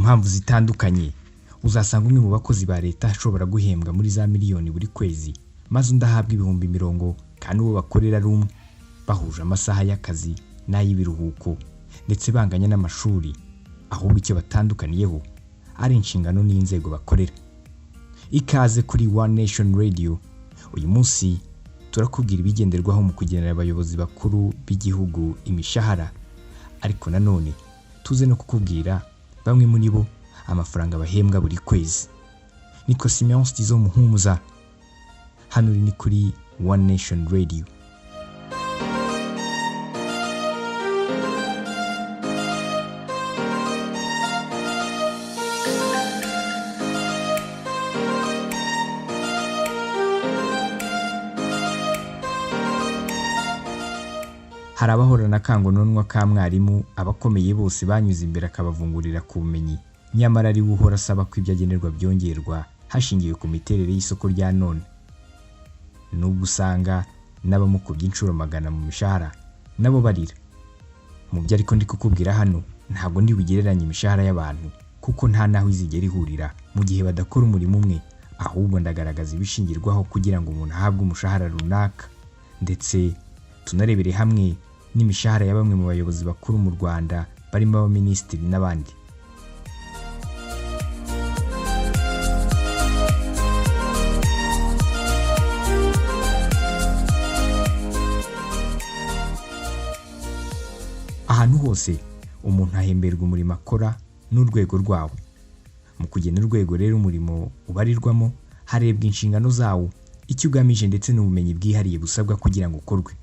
Mpamvu zitandukanye uzasanga umwe mu bakozi ba leta ashobora guhembwa muri za miliyoni buri kwezi, maze undi ahabwa 50,000 kandi uwo bakorera ari umwe, bahuje amasaha y'akazi n'ay'ibiruhuko ndetse banganya n'amashuri, ahubwo icyo batandukaniyeho ari inshingano n'inzego bakorera. Ikaze kuri One Nation Radio. Uyu munsi turakubwira ibigenderwaho mu kugenera abayobozi bakuru b'igihugu imishahara, ariko nanone tuze no kukubwira bamwe muri bo amafaranga bahembwa buri kwezi. Nitwa Simeon Stizo Muhumuza, hano uri ni kuri One Nation Radio. Hari abahorana akangononwa ka mwarimu, abakomeye bose banyuze imbere akabavungurira ku bumenyi, nyamara ari we uhora asaba ko ibyo agenerwa byongerwa hashingiwe ku miterere y'isoko rya none. Nubwo usanga n'abamukubye inshuro 100 mu mishahara nabo barira. Mu byo ariko ndi kukubwira hano ntabwo ndi bugereranye imishahara y'abantu kuko nta naho izigera ihurira mu gihe badakora umurimo umwe, ahubwo ndagaragaza ibishingirwaho kugira ngo umuntu ahabwe umushahara runaka, ndetse tunarebere hamwe n'imishahara ya bamwe mu bayobozi bakuru mu Rwanda barimo abaminisitiri n'abandi. Ahantu hose umuntu ahemberwa umurimo akora n'urwego rwawo. Mu kugena urwego rero umurimo ubarirwamo harebwa inshingano zawo, icyo ugamije ndetse n'ubumenyi bwihariye busabwa kugira ngo ukorwe.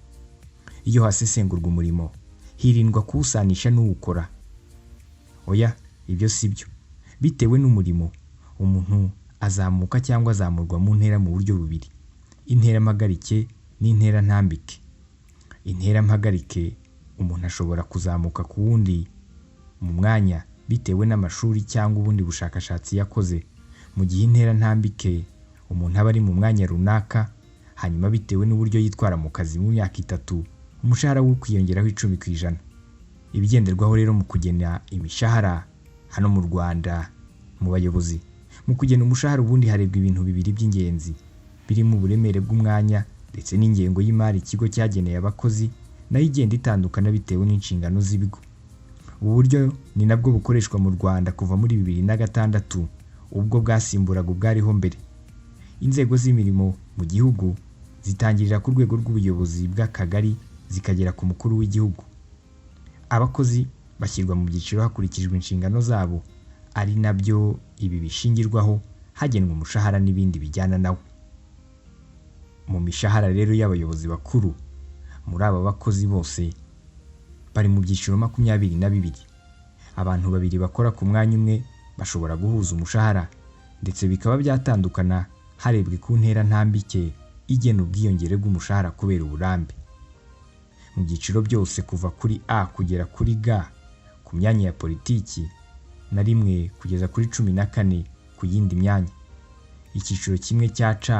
Iyo hasesengurwa umurimo hirindwa kuwusanisha n'uwukora. Oya, ibyo si byo. Bitewe n'umurimo umuntu azamuka cyangwa azamurwa mu ntera mu buryo bubiri: intera mpagarike n'intera ntambike. Intera mpagarike umuntu ashobora kuzamuka ku wundi mu mwanya bitewe n'amashuri cyangwa ubundi bushakashatsi yakoze, mu gihe intera ntambike umuntu aba ari mu mwanya runaka, hanyuma bitewe n'uburyo yitwara mu kazi mu myaka 3 umushahara we ukiyongeraho 10%. Ibigenderwaho rero mu kugena imishahara hano mu Rwanda mu bayobozi, mu kugena umushahara ubundi harebwa ibintu bibiri by'ingenzi birimo uburemere bw'umwanya ndetse n'ingengo y'imari ikigo cyageneye abakozi, nayo igenda itandukana bitewe n'inshingano z'ibigo. Ubu buryo ni nabwo bukoreshwa mu Rwanda kuva muri 2006 ubwo bwasimburaga ubwariho mbere. Inzego z'imirimo mu gihugu zitangirira ku rwego rw'ubuyobozi bw'akagari zikagera ku mukuru w'igihugu. Abakozi bashyirwa mu byiciro hakurikijwe inshingano zabo, ari nabyo ibi bishingirwaho hagenwa umushahara n'ibindi bijyana nawo. Mu mishahara rero y'abayobozi bakuru, muri aba bakozi bose bari mu byiciro 22. Abantu babiri bakora ku mwanya umwe bashobora guhuza umushahara, ndetse bikaba byatandukana harebwe ku ntera ntambike igena ubwiyongere bw'umushahara kubera uburambe. Mu byiciro byose kuva kuri A kugera kuri G ku myanya ya politiki na 1 kugeza kuri 14 ku yindi myanya. Icyiciro kimwe cya C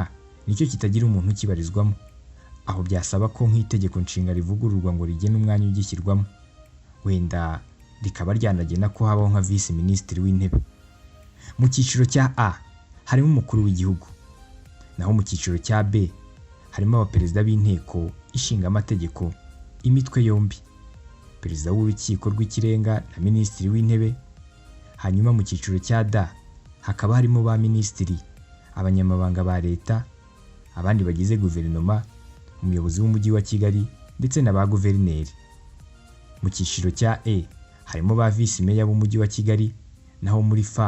nicyo kitagira umuntu ukibarizwamo, aho byasaba ko nk'itegeko nshinga rivugururwa ngo rigene umwanya ugishyirwamo, wenda rikaba ryanagena ko habaho nka visi minisitiri w'intebe. Mu cyiciro cya A harimo umukuru w'igihugu, naho mu cyiciro cya B harimo abaperezida b'inteko ishinga amategeko imitwe yombi, perezida w'urukiko rw'ikirenga na minisitiri w'intebe. Hanyuma mu cyiciro cya D hakaba harimo ba minisitiri, abanyamabanga ba leta, abandi bagize guverinoma, umuyobozi w'umujyi wa Kigali ndetse na ba guverineri. Mu cyiciro cya E harimo ba visi meya b'umujyi wa Kigali, naho muri F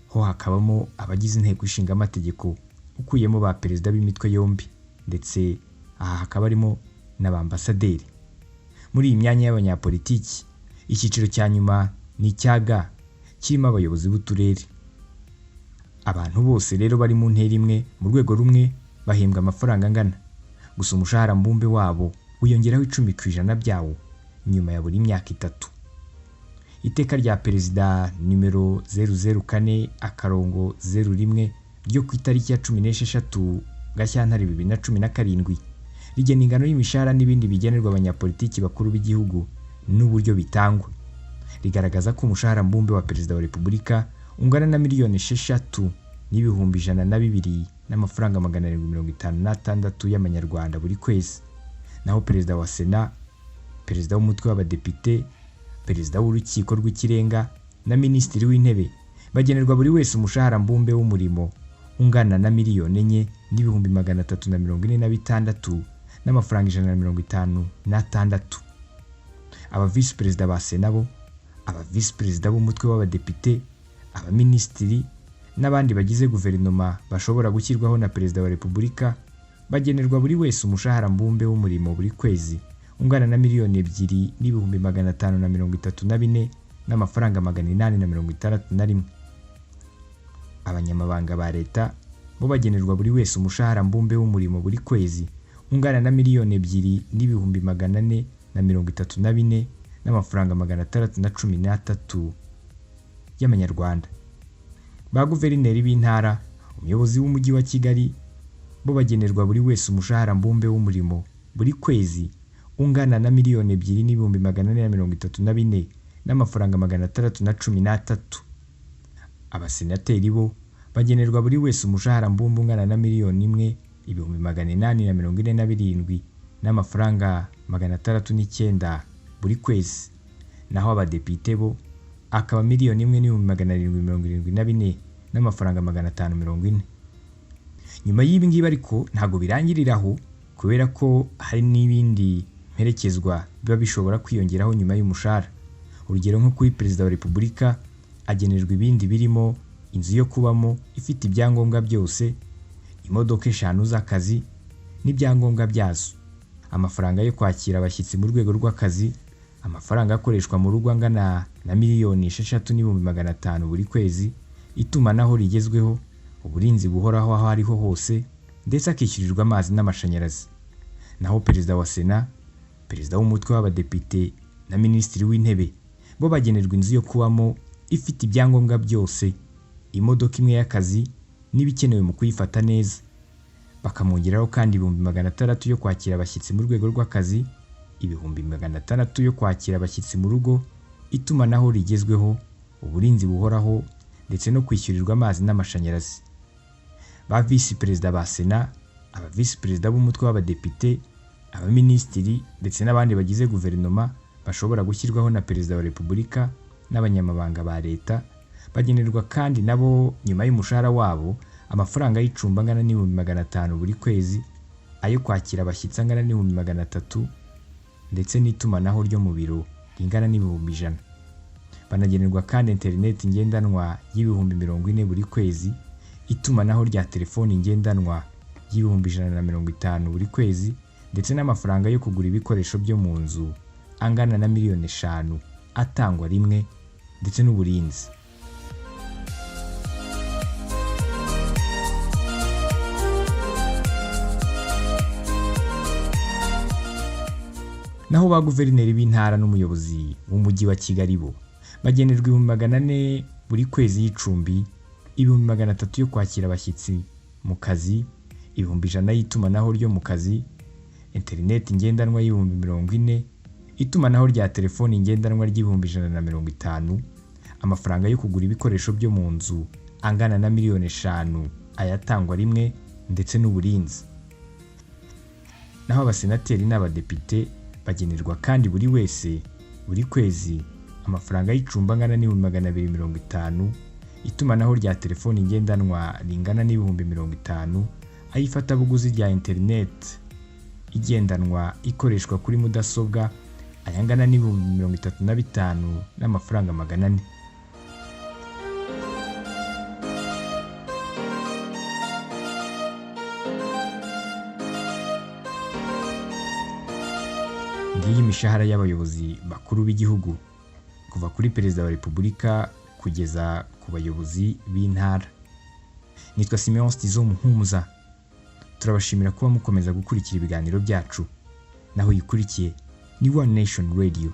ho hakabamo abagize inteko ishinga amategeko ukuyemo ba perezida b'imitwe yombi, ndetse aha hakaba harimo n'abambasaderi. Muri iyi myanya y'abanyapolitiki icyiciro cya nyuma ni icya G kirimo abayobozi b'uturere. Abantu bose rero bari mu ntera imwe mu rwego rumwe bahembwa amafaranga angana, gusa umushahara mbumbe wabo wiyongeraho 10% byawo nyuma ya buri myaka 3. Iteka rya perezida nimero 004-01 ryo ku itariki ya 16 Gashyantare 2017 rigena ingano y'imishahara n'ibindi bigenerwa abanyapolitiki bakuru b'igihugu n'uburyo bitangwa. Rigaragaza ko umushahara mbumbe wa Perezida wa Repubulika ungana na 6,102,756 n'amafaranga 756 y'amanyarwanda buri kwezi. Naho Perezida wa Sena, Perezida w'umutwe w'abadepite, Perezida w'urukiko rw'ikirenga na Minisitiri w'Intebe bagenerwa buri wese umushahara mbumbe w'umurimo ungana na 4,346,156 n'amafaranga 156. Aba visi perezida ba Sena bo, aba visi perezida b'umutwe w'abadepite, abaminisitiri n'abandi bagize guverinoma bashobora gushyirwaho na Perezida wa Repubulika bagenerwa buri wese umushahara mbumbe w'umurimo buri kwezi ungana na 2,534,861 n'amafaranga 861. Abanyamabanga ba leta bo bagenerwa buri wese umushahara mbumbe w'umurimo buri kwezi ungana na 2,434,000 n'amafaranga 613 y'amanyarwanda. Ba guverineri b'intara, umuyobozi w'umujyi wa Kigali bo bagenerwa buri wese umushahara mbumbe w'umurimo buri kwezi ungana na 2,434,000 n'amafaranga 613. Abasenateri bo bagenerwa buri wese umushahara mbumbe ungana na 1,847,000 n'amafaranga 609 buri kwezi. Naho abadepite bo akaba 1,774,000 n'amafaranga 540. Nyuma y'ibi ngibi ariko ntabwo birangirira aho, kubera ko hari n'ibindi mperekezwa biba bishobora kwiyongeraho nyuma y'umushahara. Urugero nko kuri Perezida wa Repubulika agenerwa ibindi birimo inzu yo kubamo ifite ibyangombwa byose, imodoka 5 z'akazi n'ibyangombwa byazo, amafaranga yo kwakira abashyitsi mu rwego rw'akazi, amafaranga akoreshwa mu rugo angana na 6,500,000 buri kwezi, itumanaho rigezweho, uburinzi buhoraho aho ariho hose, ndetse akishyurirwa amazi n'amashanyarazi. Naho Perezida wa Sena, Perezida w'umutwe w'abadepite na Minisitiri w'Intebe bo bagenerwa inzu yo kubamo ifite ibyangombwa byose, imodoka imwe y'akazi n'ibikenewe mu kuyifata neza. Bakamwongeraho kandi 600,000 yo kwakira abashyitsi mu rwego rw'akazi, 600,000 yo kwakira abashyitsi mu rugo, itumanaho rigezweho, uburinzi buhoraho ndetse no kwishyurirwa amazi n'amashanyarazi. Ba visi perezida ba Sena, aba visi perezida b'umutwe w'abadepite, abaminisitiri ndetse n'abandi bagize guverinoma bashobora gushyirwaho na Perezida wa Repubulika n'abanyamabanga ba leta bagenerwa kandi nabo nyuma y'umushahara wabo amafaranga y'icumbi angana n'500,000 buri kwezi, ayo kwakira abashyitsi angana n'300,000 ndetse n'itumanaho ryo mu biro ringana n'100,000. Banagenerwa kandi interineti ngendanwa y'40,000 buri kwezi, itumanaho rya telefoni ngendanwa y'150,000 buri kwezi, ndetse n'amafaranga yo kugura ibikoresho byo mu nzu angana na 5,000,000 atangwa rimwe, ndetse n'uburinzi. Naho ba guverineri b'intara n'umuyobozi w'umujyi wa Kigali bo bagenerwa 400,000 buri kwezi y'icumbi, 300,000 yo kwakira abashyitsi mu kazi, 100,000 y'itumanaho ryo mu kazi, interineti ngendanwa y'40,000, itumanaho rya telefoni ngendanwa ry'150,000, amafaranga yo kugura ibikoresho byo mu nzu angana na 5,000,000 ayatangwa rimwe, ndetse n'uburinzi. Naho abasenateri n'abadepite bagenerwa kandi buri wese buri kwezi amafaranga y'icumbi angana n'250,000, itumanaho rya telefoni ngendanwa ringana n'50,000, ay'ifatabuguzi rya interineti igendanwa ikoreshwa kuri mudasobwa ayangana n'35,000 n'amafaranga 400. Ngiyi imishahara y'abayobozi bakuru b'igihugu kuva kuri Perezida wa Repubulika kugeza ku bayobozi b'intara. Nitwa Simeon Stizo Muhumuza. Turabashimira kuba mukomeza gukurikira ibiganiro byacu. Naho yikurikiye ni One Nation Radio.